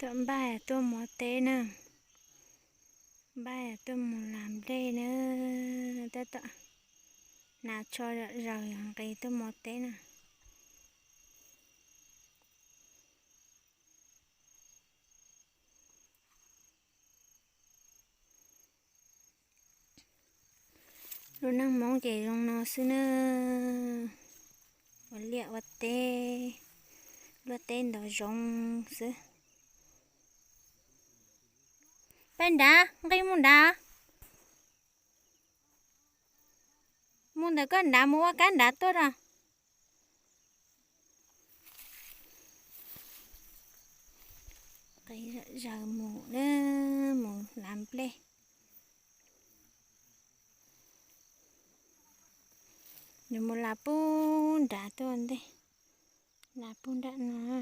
Tuaj npaj tuaj mus teb na, npaj tuaj mus las nplej na, tab tom hnav tsho zom zaws nqis tuaj mus teb na. Lub neej Hmoob ces zoo no xwb na, ua liaj ua teb, luaj teb ntov zoov xwb. Peb nrad, nqis mus nrad, mus ntawm koj nrad mus ua kab nrad tuaj os. Nqis zom zaws mus na, mus las nplej. Nws mus las pub nrad tuaj ntej, las pub nram no.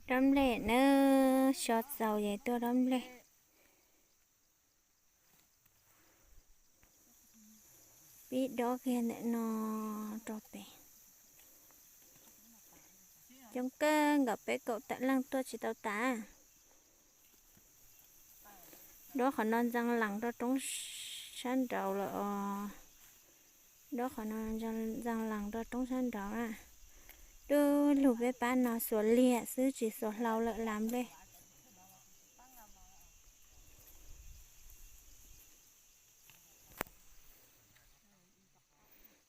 Dob nplej na, xyov txaus ces tuaj dob nplej. Pib dob kiag ntawm no rau pem. Coob kawg nkaus peb kaum tawm leej tuaj tsis tau tas. Dob qhov no ntxeev lees rau roob sab nraud lawm os. Dob qhov no ntxeev lees rau roob sab nraud na. Dub lug peb pab no xuas liag xwb tsis xuas hlau lawm las nplej.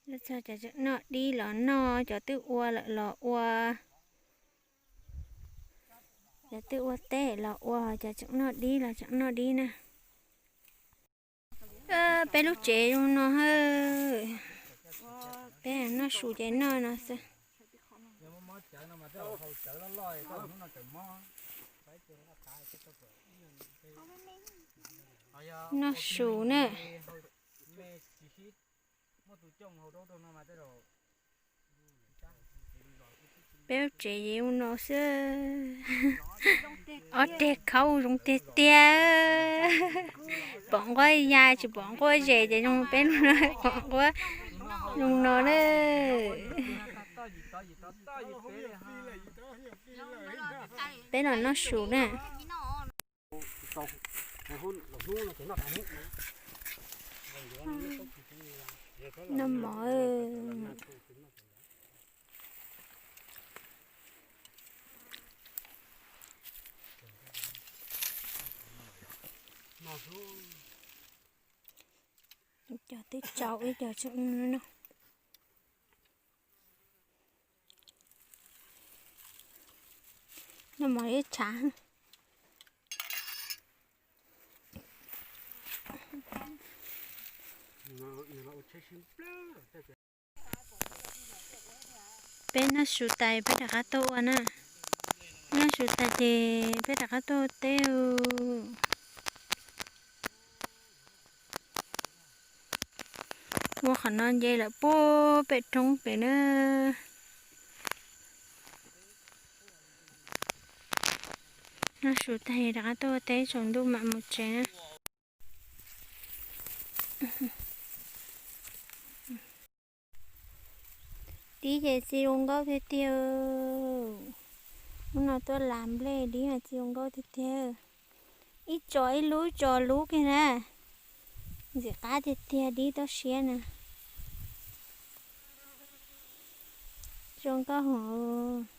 Cov tseem noj dib los noj, cov twb ua lawm los ua. Cov twb ua teb los ua, cov tseem noj dib los tseem noj dib na. Peb lub tsev zoo no ha. Peb noj su ces noj no xwb. Noj su na. Peb lub tsev zoo no xwb. Ob teg khaub zoo tiag tiag. Pom nquab ya tsis pom nquab zes ces zoo peb lub no, pom nquab zoo no na. Peb los noj su na. Noj mov. Cov twb tsau ib co tseem noj. Noj mov ib tshav. Peb noj su tas peb rov qab tuaj ua na. Noj su tas ces peb rov qab tuaj ua teb. Ua qhov no nce lawm puag pem roob pem na. Noj su tas rov qab tuaj ua teb tsaus ntuj mam mus tsev na. Dib ces txi zoo nkauj tiag tiag. Hnub no tuaj las nplej dib mas txi zoo nkauj tiag tiag. Ib tso ib lub tso lub kiag na. Ntxim qab tiag tiag dib toj siab na. Zoo nkauj hos.